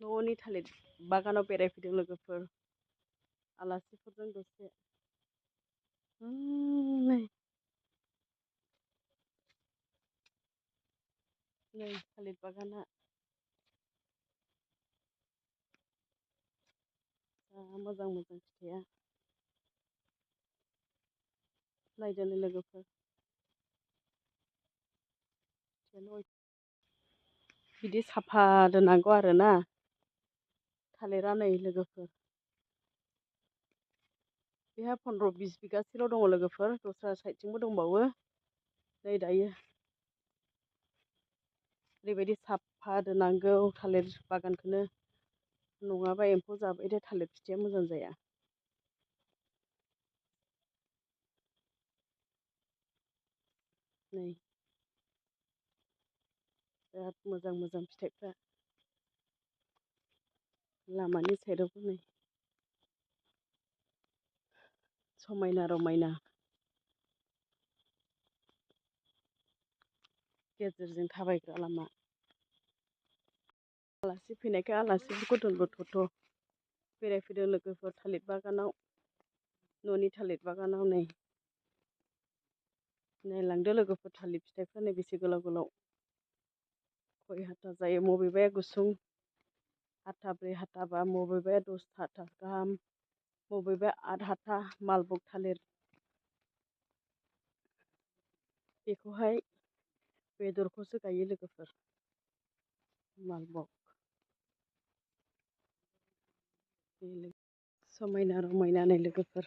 न'नि थालिर बागानाव बेरायफैदों लोगोफोर आलासिफोरजों दसे नै थालिर बागाना मोजां मोजां फिथाइया नायदो लोगोफोर बिदि साफा दोननांगौ आरोना थालिरा नै लोगोफोर बेहा 15-20 बिगासोल' दङ लोगोफोर दस्रा साइडथिंबो दंबावो नै दायो ओरैबायदि साफा दोननांगौ थालिर बागानखौनो नङाबा एम्फौ जाबाथाय थालिर फिथाइया मोजां जाया नै बिराद मोजां मोजां फिथाइफ्रा लामानि साइडआवबो नै समायना रमायना गेजेरजों थाबायग्रा लामा आलासि फैनायखाय आलासिफोरखौ दोनबोथ'थ' बेरायफैदों लोगोफोर थालिर बागानाव न'नि थालिर बागानाव नै नायलांदो लोगोफोर थालिर फिथाइफ्रा नै बेसे गोलाव गोलाव खय हाथा जायो बबेबाया गुसुं हाथाब्रै हाथाबा बबेबाया 10 हाथा गाहाम बबेबा 8 हाथा मालभग थालिर बेखौहाय बेदरखौसो गायो लोगोफोर मालभग समायना रमायना नै लोगोफोर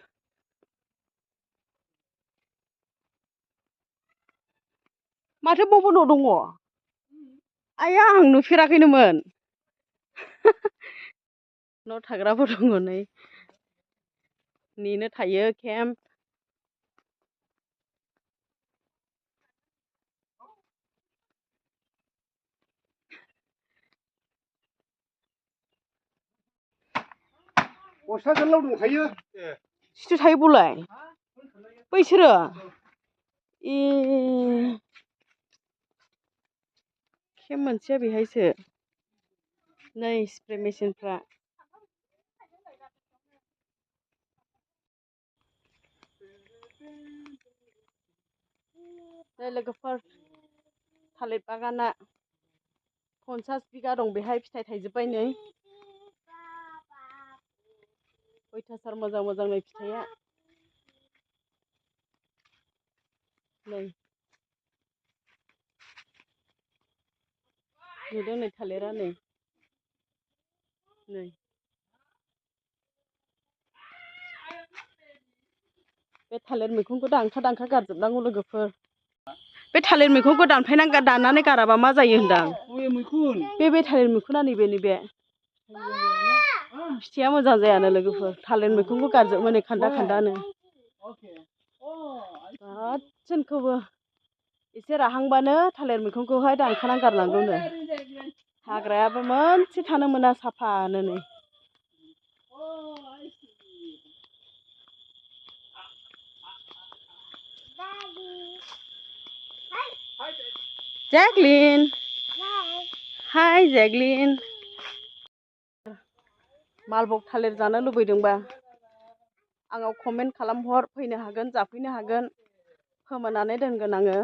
माथो बबेनाव दङ आया आं नुफेराखैनोमोन न' थाग्राबो दङ नै नेनो थायो केम्प गस्ला गोलाव दंखायो सिथु थायो बलाय बैसोरो ए केम्प मोनसेया बेहायसो नै स्प्रे मेचिनफ्रा नै लोगोफोर थालिर बागाना 50 बिगा दं बेहाय फिथाइ थाइजोब्बाय नै अयथासार मोजां मोजां नै फिथाइया नै नुदों नै थालिरा नै बे थालिर मैखुनखौ दानखा गारजोबनांगौ लोगोफोर बे थालिर मैखुनखौ दाननानै गाराबा मा जायो होनदां बे थालिर मैखुना नैबे फिथाइया मोजां जायानो लोगोफोर थालिर मैखुनखौ गारजोबो नै खान्दा खान्दानो गासैखौबो एसे राहांबानो थालिर मैखुनखौहाय दानखानानै गारनांगौनो हाग्रायाबो मोनसे थानो मोना साफानो नै जैकलिन हाय जैकलिन मालभग थालिर जानो लुबैदोंबा आंनाव कमेन्ट खालामहर फैनो हागोन जाफैनो हागोन फोमोननानै दोनगोन आङो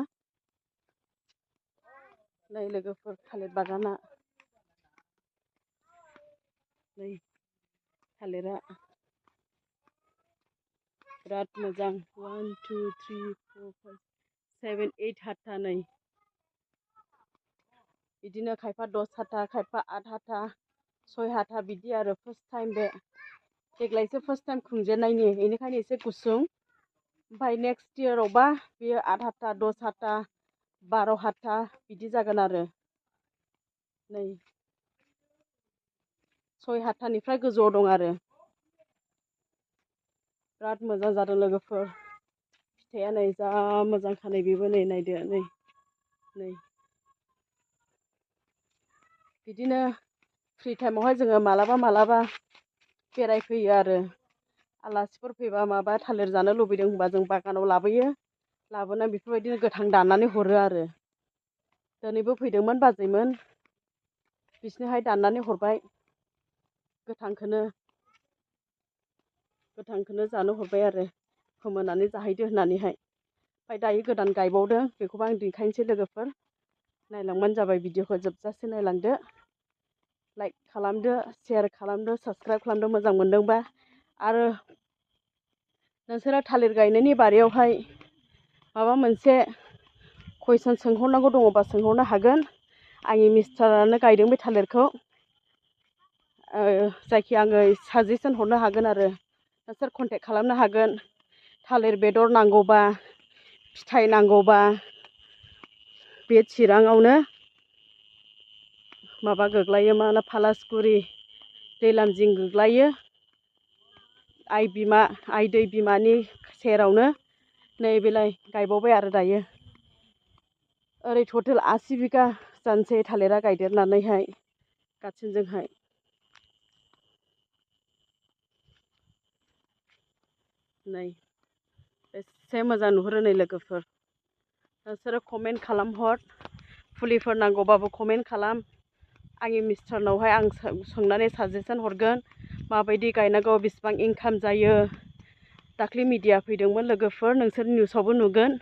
नै लोगोफोर थालिर बागाना नै थालिरा बिराद मोजां 1 2 3 4 5 7 8 हाथा नै बिदिनो खायफा 10 हाथा खायफा 8 हाथा 6 हाथा बिदि आरो फार्स्ट टाइम बे देग्लायसो फार्स्ट टाइम खुंजेननायनि बेनिखायनो एसे गुसुं ओमफ्राय नेक्स्ट इयारावबा बेयो 8 हाथा 10 हाथा 12 हाथा बिदि जागोन आरो नै 6 हाथानिफ्राय गोजौआव दं आरो बिराद मोजां जादों लोगोफोर फिथाइया नै जा मोजांखा नै बेबो नै नायदो नै बिदिनो फ्रि टाइमावहाय जोङो मालाबा बेरायफैयो आरो आलासिफोर फैबा माबा थालिर जानो लुबैदों होनबा जों बागानाव लाबोयो लाबोनानै बेफोरबायदिनो गोथां दाननानै हरो आरो दिनैबो फैदोंमोन बाजैमोन बिसोरनोहाय दाननानै हरबाय गोथांखौनो जानो हरबाय आरो फोमोननानै जाहैदो होननानैहाय ओमफ्राय दायो गोदान गायबावदों बेखौबो आं दिन्थिनोसै लोगोफोर नायलांबानो जाबाय भिडिअखौ जोबजासे नायलांदो लाइक खालामदो शेयार खालामदो साबस्क्राइब खालामदो मोजां मोनदोंबा आरो नोंसोरो थालिर गायनायनि बारियावहाय माबा मोनसे कुइसन सोंहरनांगौ दङबा सोंहरनो हागोन आंनि मिस्टारानो गायदों बे थालिरखौ जायखि आङो साजेसन हरनो हागोन आरो नोंसोर कन्टेक्ट खालामनो हागोन थालिर बेदर नांगौबा फिथाइ नांगौबा बे चिराङावनो माबा गोग्लैयो मा होनो फालासगुरि दैलाम जिं गोग्लैयो आइ दै बिमानि सेरावनो नैबेलाय गायबावबाय आरो दायो ओरै टटेल 80 बिगा जानोसै थालिरा गायदेरनानैहाय गाथसिनजोंहाय नै एसे मोजां नुहुरो नै लोगोफोर नोंसोरो कमेन्ट खालामहर फुलिफोर नांगौबाबो कमेन्ट खालाम आंनि मिस्टारनावहाय आं सोंनानै साजेसन हरगोन माबायदि गायनांगौ बेसेबां इनकाम जायो दाख्लै मिडिया फैदोंमोन लोगोफोर नोंसोर निउसावबो नुगोन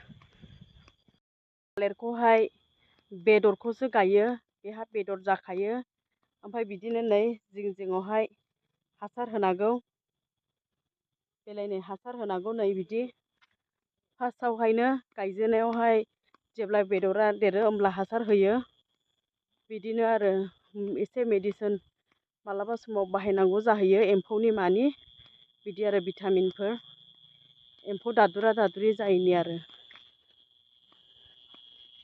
थालिरखौहाय बेदरखौसो गायो बेहा बेदर जाखायो ओमफ्राय बिदिनो नै जिं जिङावहाय हासार होनांगौ बेलायनै हासार होनांगौ नै बिदि फार्स्टआवहायनो गायजेननायावहाय जेब्ला बेदरा देरो होमब्ला हासार होयो बिदिनो आरो एसे मेडिसिन मालाबा समाव बाहायनांगौ जाहैयो एम्फौनि मानि बिदि आरो भिटामिनफोर एम्फौ दादुरा दादुरि जायैनि आरो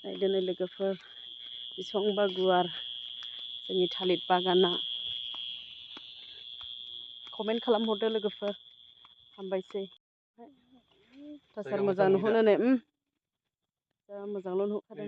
नायदो नै लोगोफोर बेसेबांबा गुवार जोंनि थालिर बागाना कमेन्ट खालामहरदो लोगोफोर हामबायसै मोजां नुहुरो नै जा मोजांल' नुहुरखादों